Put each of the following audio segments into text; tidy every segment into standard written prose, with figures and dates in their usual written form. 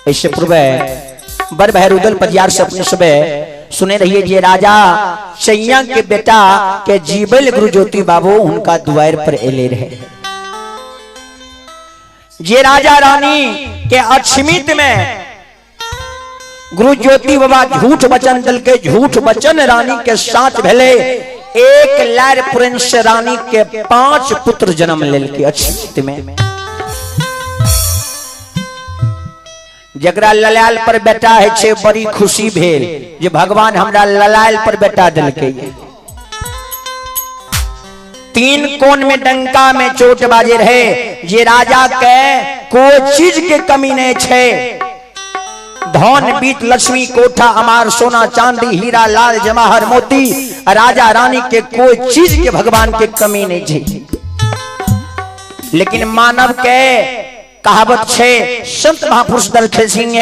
ऐसे पूर्व बर बहरुदल परियार से अपने सुबह सुने रहिए जे राजा सैया के बेटा के जीवल गुरु ज्योति बाबू उनका द्वार पर एले रहे। जे राजा रानी के अक्षमित में गुरु ज्योति बाबा झूठ वचन दल के झूठ वचन रानी के साथ भेले, एक लार पुरन से रानी के 5 पुत्र जन्म लेल के अक्षमित में। जकरा ललाल पर बेटा है छे बड़ी खुशी भेल जे भगवान हमरा ललाल पर बेटा दिलके। 3 कोण में डंका में चोट बाजे रहे जे राजा के कोई चीज के कमी नहीं छे। धन बीत लक्ष्मी कोठा अमार सोना चांदी हीरा लाल जवाहर मोती, राजा रानी के कोई चीज के भगवान के कमी नहीं छे। लेकिन मानव के कहावत छे संत महापुरुष दलखे सिंह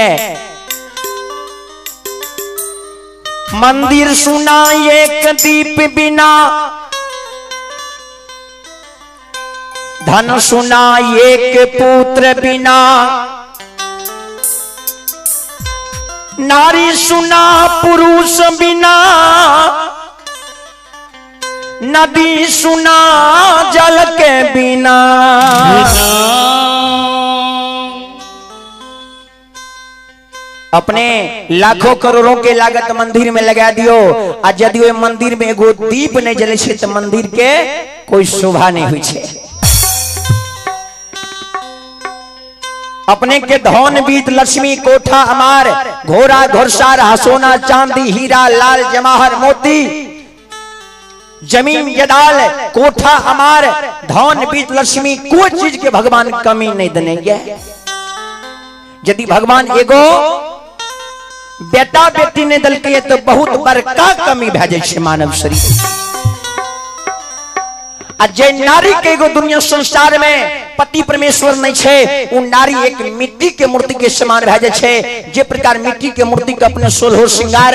मंदिर सुना एक दीप बिना, धन सुना एक पुत्र बिना, नारी सुना पुरुष बिना, नदी सुना जल के बिना। अपने लाखों करोड़ों के लागत मंदिर में लगा दियो, आ यदि ओहि मंदिर में एगो दीप नहीं जले छे तो मंदिर के कोई शोभा नहीं हुई छे। अपने के धन बीत लक्ष्मी कोठा अमार घोड़ा घोड़सार सोना चांदी हीरा लाल जवाहर मोती, जमीन जदाल कोठा अमार धन बीत लक्ष्मी, कोई चीज के भगवान कमी नहीं देने। यदि भगवान एगो बेटा बेटी ने दलके तो बहुत बड़का कमी भए जाइ छै मानव शरीर। आ जे नारी के एगो दुनिया संसार में पति परमेश्वर नहीं छे, उ नारी एक मिट्टी के मूर्ति के समान भए जाइ छै। जे प्रकार मिट्टी के मूर्ति के अपने 16 श्रृंगार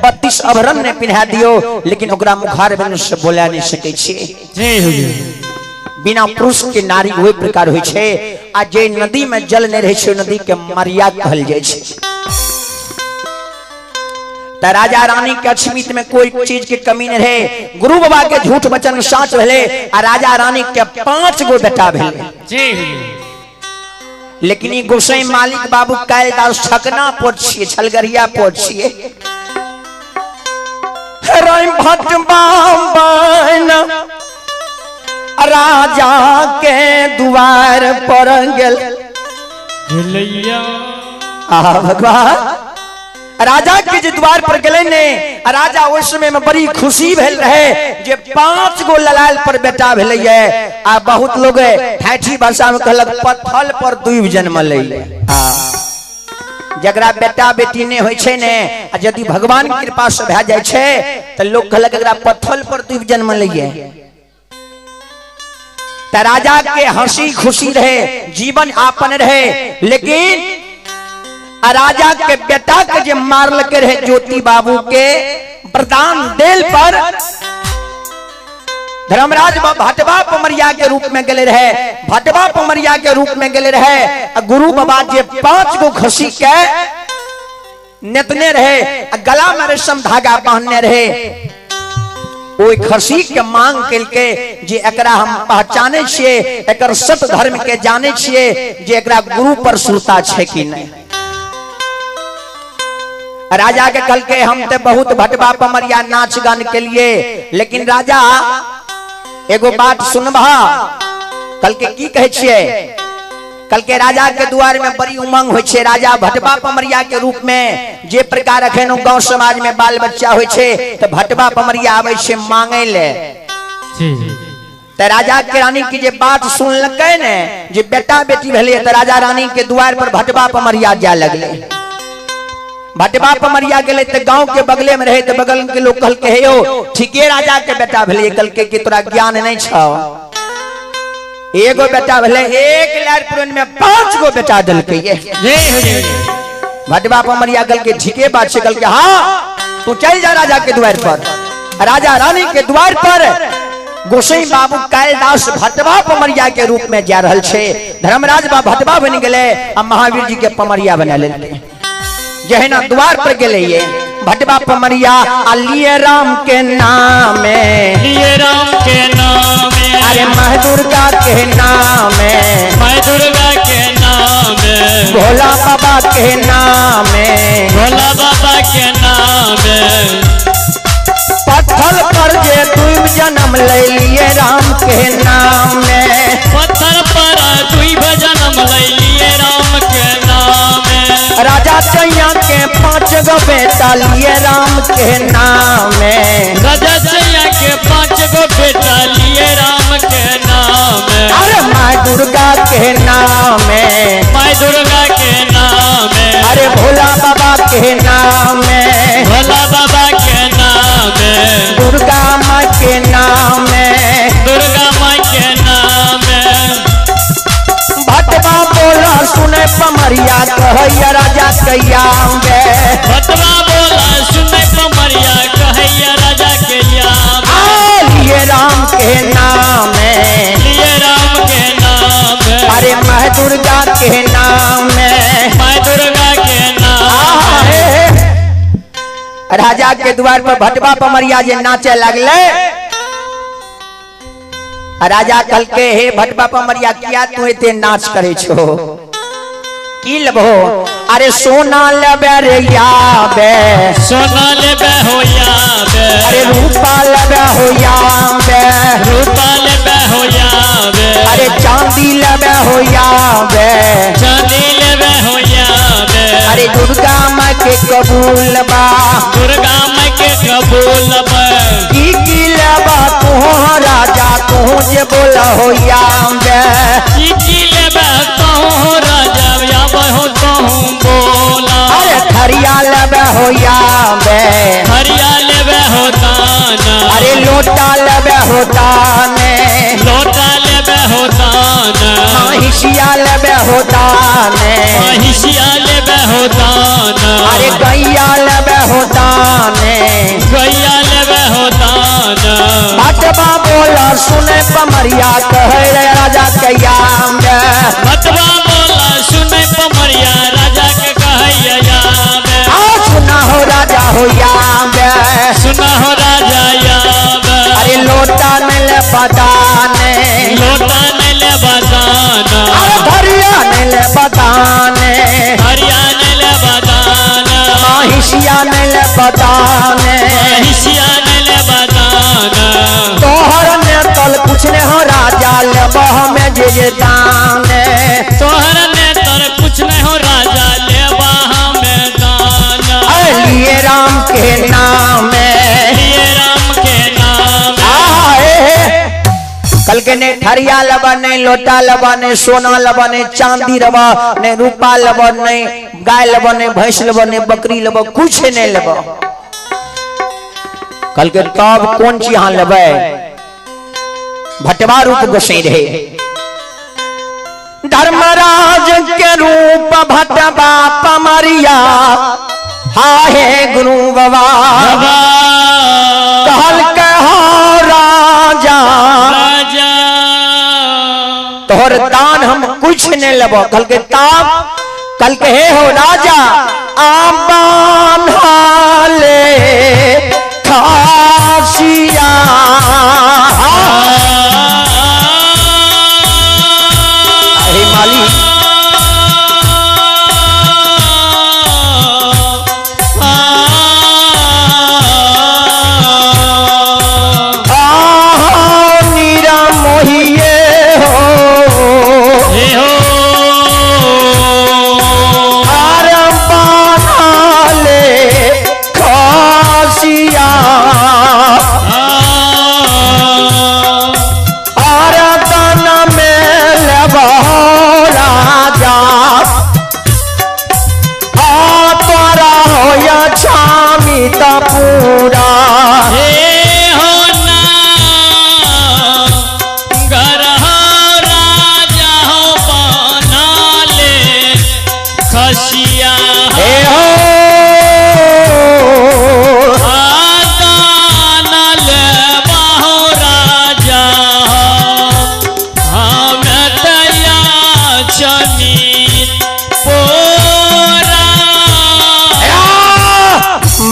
32 आभरण ने पिन्हा दियो, लेकिन ओकरा मुखार बिन से बोला नहीं सकै छै। बिना पुरुष के नारी वही प्रकार होइ छै। आ जे नदी में जल नहीं रहै छै नदी के मरिया कहल जाइ छै। राजा रानी के अक्षमित में कोई चीज के कमी नहीं रहे। गुरु बाबा के झूठ वचन साच भेले आ राजा रानी के 5 गो बेटा भेले। लेकिन ई गोसाई मालिक बाबू कालिदास छकना पोट छिए, छलगरिया पोट छिए। राजा के द्वार पर गेल भगवान। राजा के जे द्वार पर गेले ने, राजा उस समय में बड़ी खुशी भेल रहे जे 5 गो ललाल पर बेटा भेलै। आ बहुत लोग ठेठी भाषा में कहलक पत्थल पर दुइब जन्मलै। जकरा बेटा बेटी नहीं होइ छै ने, आ यदि भगवान कृपा से भए जाइ छै त लोग कहलक एकरा पत्थल पर दुइब जन्मलै। त राजा के हंसी खुशी रहे, जीवन आपन रहे। लेकिन राजा के बेटा के जे मारल के रहे ज्योति बाबू के वरदान देल पर धर्मराज भटवा पमरिया के रूप में गेले रहे, भटवा पमरिया के रूप में गेले रहे। गुरु बाबा जे 5 गो खसी के नेतने रहे, गला में रेशम धागा बांधने रहे, ओहि खसी के मांग केलके जे एकरा हम पहचाने छियै, एकर सत धर्म के जाने छियै, जे एकरा गुरु पर सुरता छै कि नहीं। राजा के कल के हम ते बहुत भटवा पमरिया नाच गान के लिए, लेकिन राजा एगो बात सुनबा। कल के की कहे छियै? कल के राजा के द्वार में बड़ी उमंग होइ छै। राजा भटवा पमरिया के रूप में जे प्रकार अखन गांव समाज में बाल बच्चा होइ छै त भटवा पमरिया आबै छै मांगे ले। त राजा के रानी की जे बात सुनलकै ने जे बेटा बेटी भेलै, त राजा रानी के द्वार पर भटवा पमरिया जाय लगलै। भटवा पमरिया गेलै त गांव के बगले में रहे, त बगल के लोग कहलकै हे यो ठीके राजा के बेटा भेलै। कहलकै कि तोरा ज्ञान नहीं छौ, एगो बेटा भेलै, एक लाख पुरन में 5 गो बेटा देलकै। भटवा पमरिया कहलकै ठीके बात छै। कहलकै हाँ तू चल जा राजा के द्वार पर। राजा रानी के द्वार पर गोसाई बाबू कालिदास भटवा पमरिया के रूप में जा रहल छे। धर्मराज बा भटवा बन गेले आ महावीर जी के पमरिया बना लेलकै। जहिना द्वार पर गेले ये भटवा पमरिया आ लिए राम के नामे, लिए राम के नामे, अरे माँ दुर्गा के नामे, माँ दुर्गा के नामे, भोला बाबा के नामे, भोला बाबा के नामे। पत्थर पर जे तू जन्म ले लिए राम के नामे, पत्थर पर तू जन्म ले लिए राम के नामे। राजा चैया के 5 गो बेटा लिए राम के नामे, राजा चैया के 5 गो बेटा लिए राम के नामे। अरे माँ दुर्गा के नामे, माँ दुर्गा के नामे, अरे भोला बाबा के नामे, भोला बाबा के नामे, दुर्गा माँ के नामे, दुर्गा माँ के नामे। भटवा बोला सुने पमरिया कहैया राजा कैया गे, भटवा बोला सुने पमरिया कहैया राजा कैया। लिए राम के नामे, लिए राम के नामे, अरे माँ दुर्गा के नामे, माँ दुर्गा के नामे। राजा के द्वार पर भटवा पमरिया जे नाचे लगले, राजा कहलके हे भटवा पमरिया किया तू एते नाच करे छो, की लेबहो? अरे सोना लेबे रे याबे, सोना लेबे हो याबे, अरे रूपा लेबे हो याबे, रूपा लेबे हो याबे, अरे चांदी लेबे हो याबे, चांदी लेबे हो याबे। अरे दुर्गा माँ के कबूल बा, दुर्गा माँ के कबूल बा। की की लेबा तू राजा तू जे बोल हो याबे, की की लेबा तू राजा याबे हो तू बोला। अरे थरिया लेबे हो याबे, थरिया लेबे हो दाना, अरे लोटा लेबे हो दाने, लोटा लेबे हो दाना, महिषिया लेबे हो दाने, महिषिया लेबे हो दाना, अरे गैया लेबे हो दाने, गैया लेबे हो दाना। भटवा बोला सुने पमरिया कहे रे राजा कैया गे, भटवा बोला सुने पमरिया राजा के कहैया याबे। आ सुना हो राजा हो याबे, सुना हो राजा याबे। अरे लोटा ने ले बताने, लोटा ने ले बताना, अरे धरिया ने ले बताने, धरिया ने ले बताना, महिषिया ने ले बताने, महिषिया ने ले बताना। तोहर ने तल कुछ ने हो राजा लेबह में जे दाने, तोहर ने तल कुछ ने हो राजा लेबह में दाना। लिए राम के नामे, लिए राम के नामे। कल के ने ठरिया लबा ने लोटा लबा ने सोना लबा ने चांदी लबा ने रूपा लबा ने गाय लबा ने भैंस लबा ने बकरी लबा कुछ नहीं लबा। कल के तब कौन चीज यहाँ लबे? भटवा रूप गोसाई रहे, धर्मराज के रूप भटवा पमरिया हा हे गुरु बाबा कहल के हो राजा, राजा तोहर दान हम कुछ नहीं लेबो। कल के ताप कल के हे हो राजा आबान हाले खासिया, अरे माली नीरा मोहिए हो, खासिया, और तन में लेबो राजा, आ तोरा हो या छामी त पूरा। हे हो ना घर हो राजा हो बना ले खसिया, हे हो दाना ले बाहो राजा,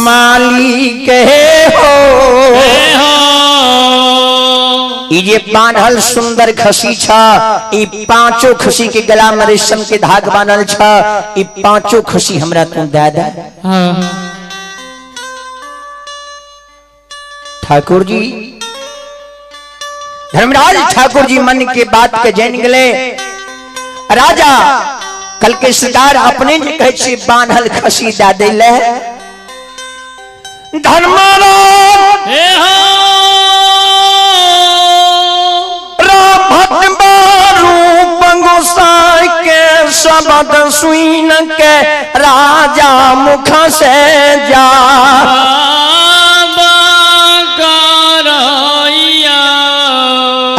मालिक हे हो। ई जे बान्हल सुंदर खसी छ, ई पांचों खसी के गला में रेशम के धाग बान्हल छ, ई पांचों खसी हमरा तू दे दे। ठाकुर जी धर्मराज ठाकुर जी मन के बात के जान गए। राजा कल के सरकार अपने जे कहे छी बान्हल खसी दे दे ले। धर्मराज गोसाई के शब्द सुन के राजा मुख से जा।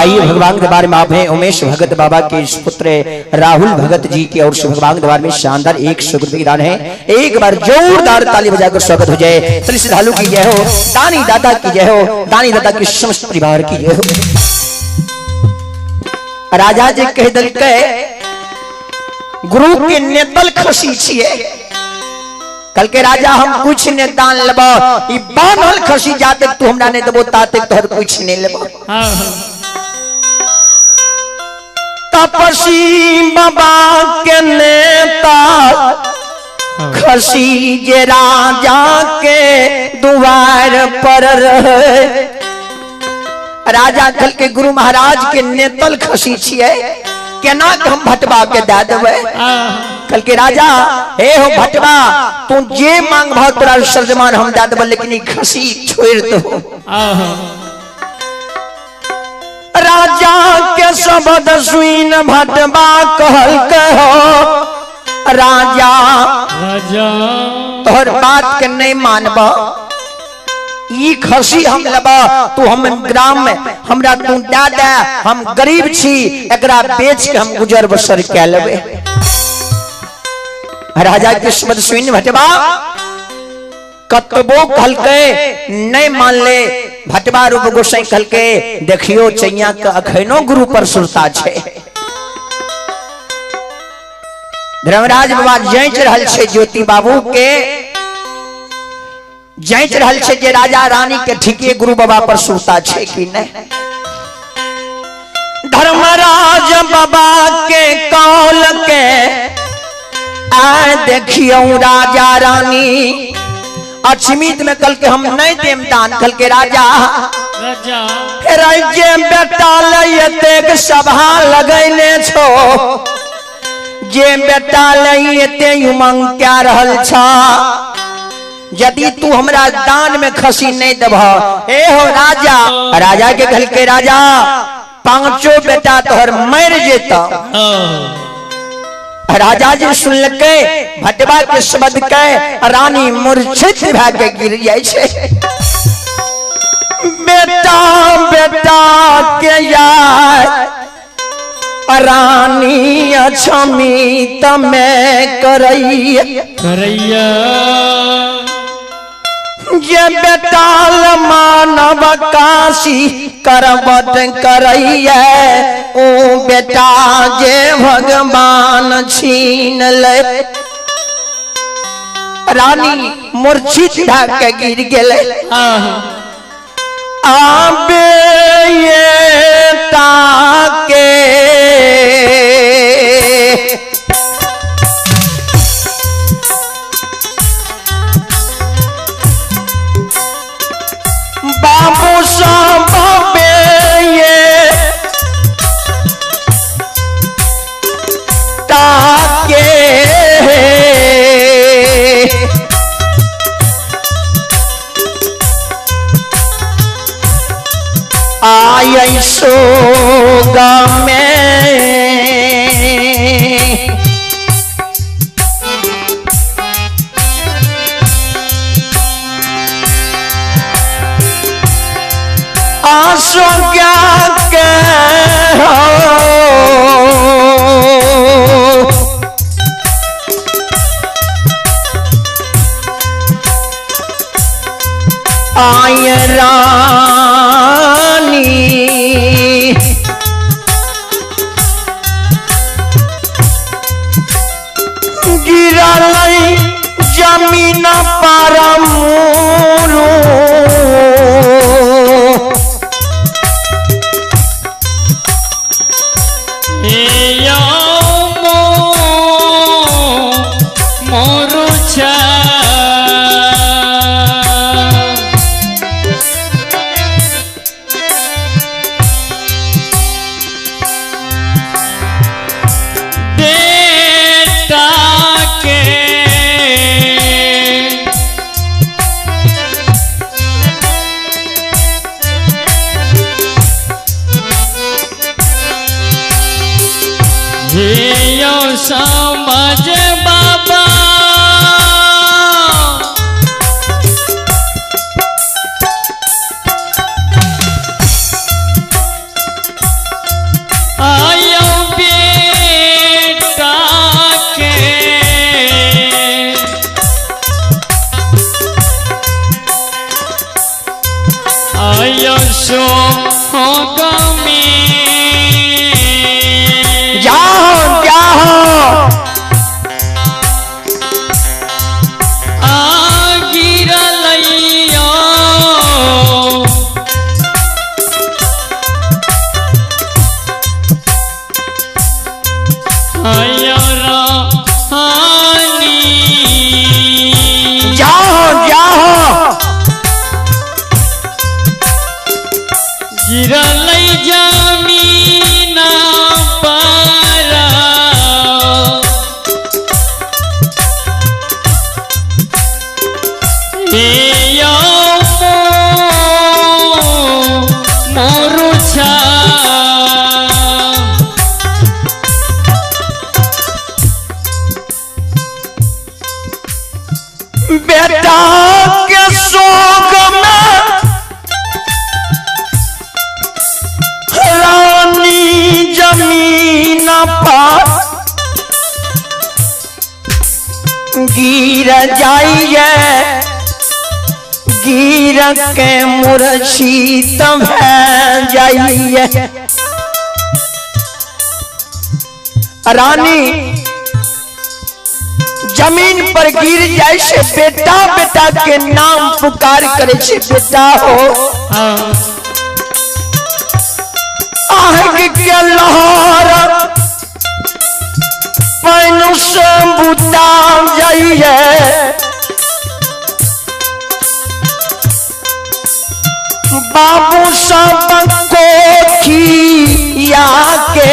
आइए भगवान के बारे में आप हैं उमेश भगत बाबा के पुत्र राहुल भगत जी की ओर से भगवान के दरबार में शानदार 100 रुपए की दान है। एक बार जोरदार ताली बजाकर स्वागत हो जाए। श्री श्रद्धालु की जय हो, दानी दादा की जय हो, दानी दादा के समस्त परिवार की जय हो। राजा जी कह दिलकै गुरु के नेतल खसी छिए। कल के राजा हम कुछ ने दान लेबो, ई बान्हल खसी जाते तू हमरा नहीं देबो ताते तोहर कुछ नहीं लेबो। तपसी बाबा के नेता खसी जे राजा के दुआर पर रहे। राजा कल के गुरु महाराज के नेतल खसी छिए, केना के हम भटवा के दे देबै। कल के राजा हे हो भटवा तू जे मांग भाव तोरा सर्जमान हम दे देबै, लेकिन ई खसी छोड़ दो। राजा के शब्द सुन भटवा कहल कहो राजा राजा तोहर बात के नहीं मानब, ई खसी हम लेब, तू हम ग्राम में हमरा तू दे दे, हम गरीब छी, एकरा बेच के हम गुजर बसर कै लेबै। राजा के शब्द सुन भटवा कतबो कहलकै नहीं मानले। भटवा रूप गोसाई कहलकै देखियो चैया के अखनो गुरु पर सुरता छै। धर्मराज बाबा जांच रहल छै ज्योति बाबू के, जांच रहल छै जे राजा रानी के ठीके गुरु बाबा पर सुरता छै कि नहीं। धर्मराज बाबा के कौल के आय देखियो राजा रानी अचमित में कल के हम नहीं देम दान। कल के राजा राज्य बेटा लैते सभा लगैने छो, जे बेटा लैते उमंग क्या रहल छा, यदि तू हमरा दान में खसी नहीं देबह। ए हो राजा, राजा के कहल के राजा पांचों बेटा तोहर मर जेता। राजा जी सुनलकै भटवा के शब्द के रानी मूर्छित भए के गिर जाइ छै। बेटा बेटा के यार रानी अक्षमित में करैया करैया, जे बेटा मानव काशी करबट करैया, ओ बेटा जे भगवान छीन ले। रानी मूर्छित भए के गिर गेलै। आबे ये ताके बाबू साहब ये ताके आय सोगा में आसो क्या के हो आय रानी गिरल जमीन पर मोरुछा। बेटा के हे समझ बाबा आयो बेटा के आयो सो गमी। जाओ जाओ आ गिरलैयो आयो रानी। जाओ जाओ गिरलै जमीना पर हे यो मोरुछा। बेटा के शोक में रानी जमीन पर गिर जाइए, गिर के मूर्छित भै जाइए। रानी जमीन पर गिर जाए से बेटा बेटा के नाम पुकार करे छे, बेटा हो आग के लहर पैन से बुता जाइए। बाबू सब को खिया के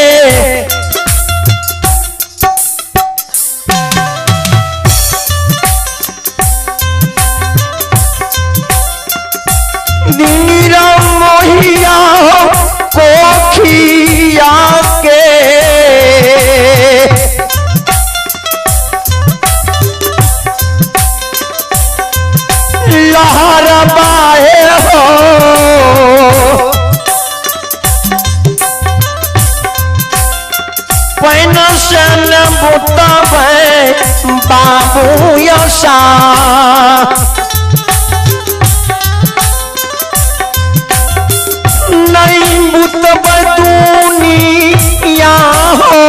मोहिया कोखिया के लहर बाए हो। पैन सन बुतबै बाबू यशा नहीं बुतबै दुनिया हो।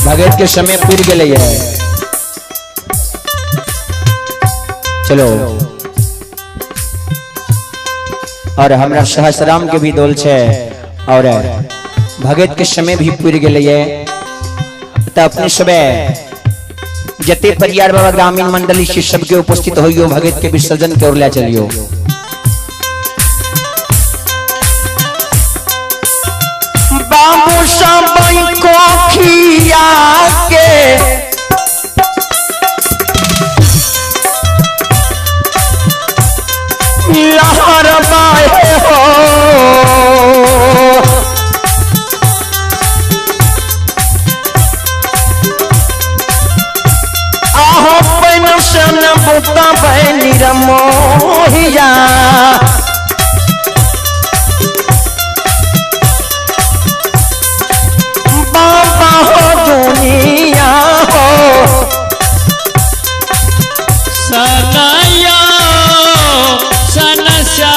भगत के समय पुर गए है। चलो और हमरा सहसराम के भी दोल छे और भगत के समय भी पुर गए है। तो अपने सब जते परियार बाबा ग्रामीण मंडली से सबके उपस्थित होइयो, भगत के विसर्जन के ओर ले चलियो। बाबू सब कोखिया के लहर बाहे हो। आहो पेंशन बुता निरमोहिया बाबा हो दुनिया हो। सनया सनसा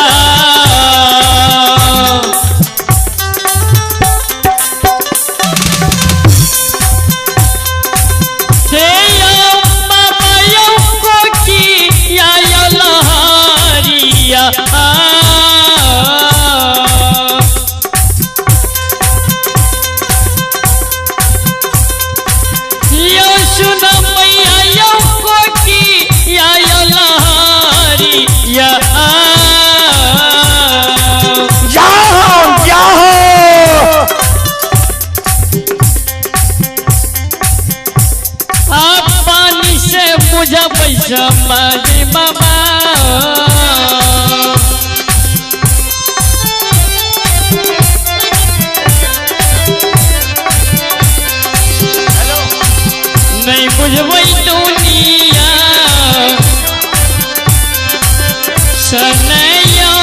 सनयो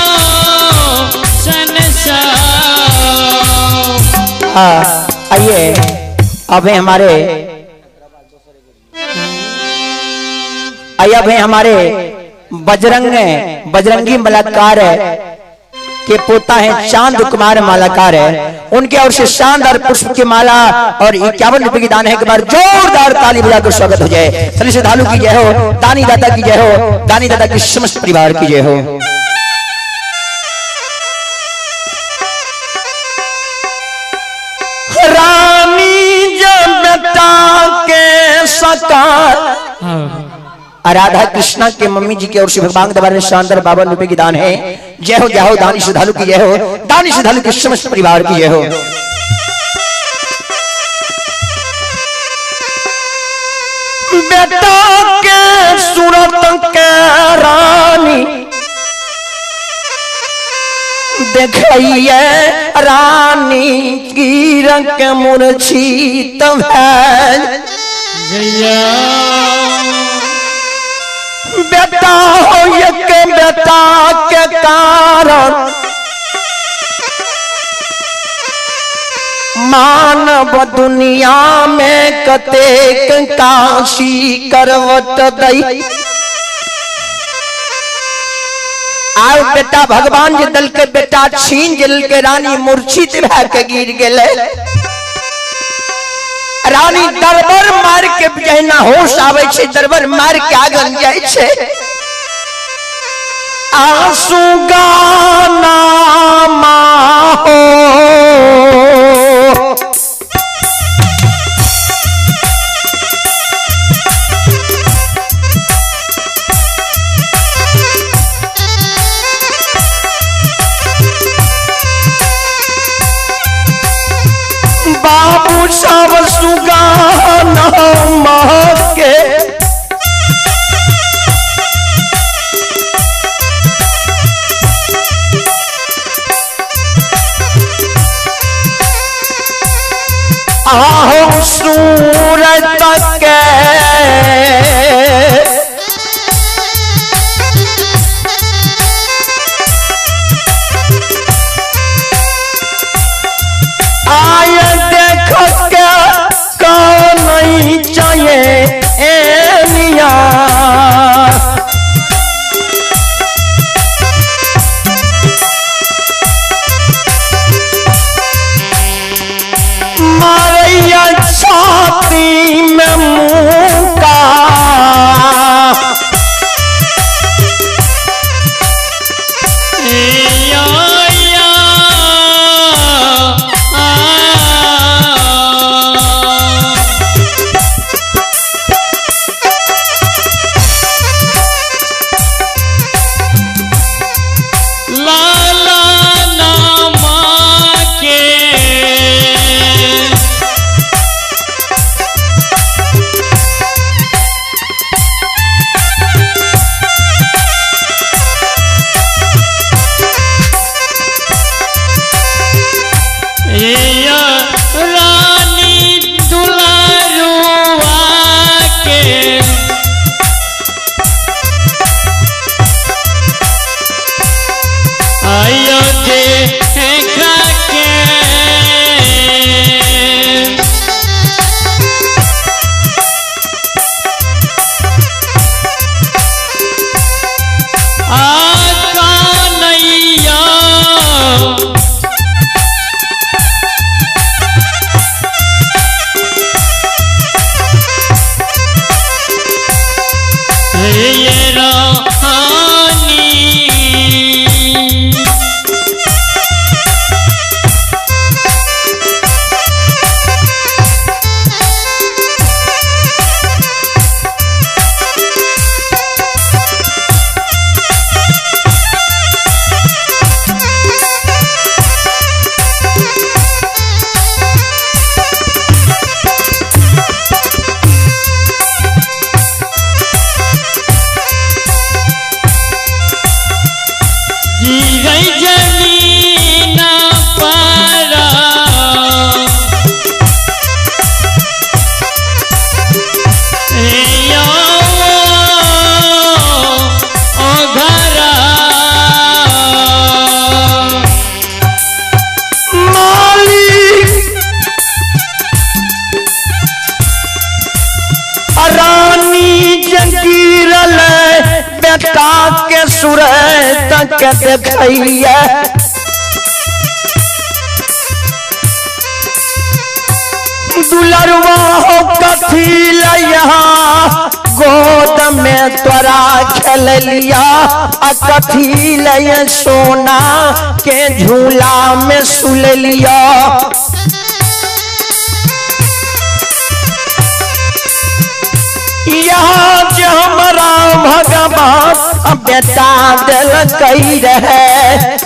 संसार। हाँ, आइए अब है हमारे, आइए अब है हमारे बजरंग बजरंगी मलाकार के पोता है चांद कुमार मालाकार है, उनके और से शानदार पुष्प की माला और 51 रुपए की दान है। एक बार जोरदार ताली बजाकर स्वागत हो जाए। सभी श्रद्धालु की जय हो, दानी दाता की जय हो, दानी दाता की समस्त परिवार की जय हो। रानी जब बेटा के सकार राधा कृष्णा के मम्मी जी के और शिव भगवान दरबार में शानदार 52 रुपए की दान है। जय हो जय हो दानी श्रद्धालु की जय हो, दानी श्रद्धालु के समस्त परिवार की जय हो। बेटा के सूरत के रानी देखिए, रानी की रंग मूर्छित है। बेटा हो एक बेटा के कारण मानव दुनिया में कतेक काशी करवट दई। आउ बेटा भगवान जे दल के बेटा छीन जल के रानी मूर्छित भए के गिर गेलै। रानी दरबर मार के जहिना होश आबै छै, दरबर मार के आगन जाइ छै। आंसू गाना माहो बाबू सब सुगाना के आहो सूरत के आय देख के कौन नहीं चाहिए एनिया। मारैया छाती में मुका रानी दुलारुआ के आयो देखा के आ कानैया ये रानी के सूरत के देखैया। दुलरवा हो कथी लैया गोद में तोरा खेल लिया, आ कथी लय सोना के झूला में सुल लिया। यहाँ जे हमारा भगवान बेटा दिल रहे,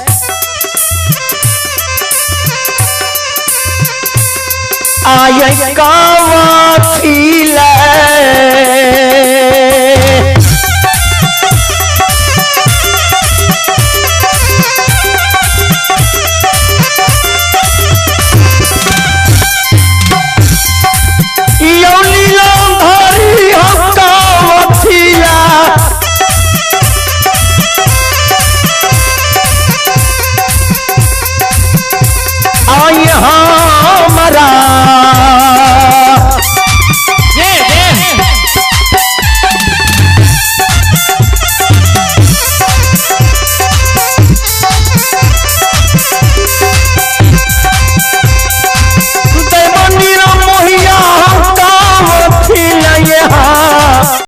आय कावाथी ले। यौ लीला धरी हम कावथिया, आय हाँ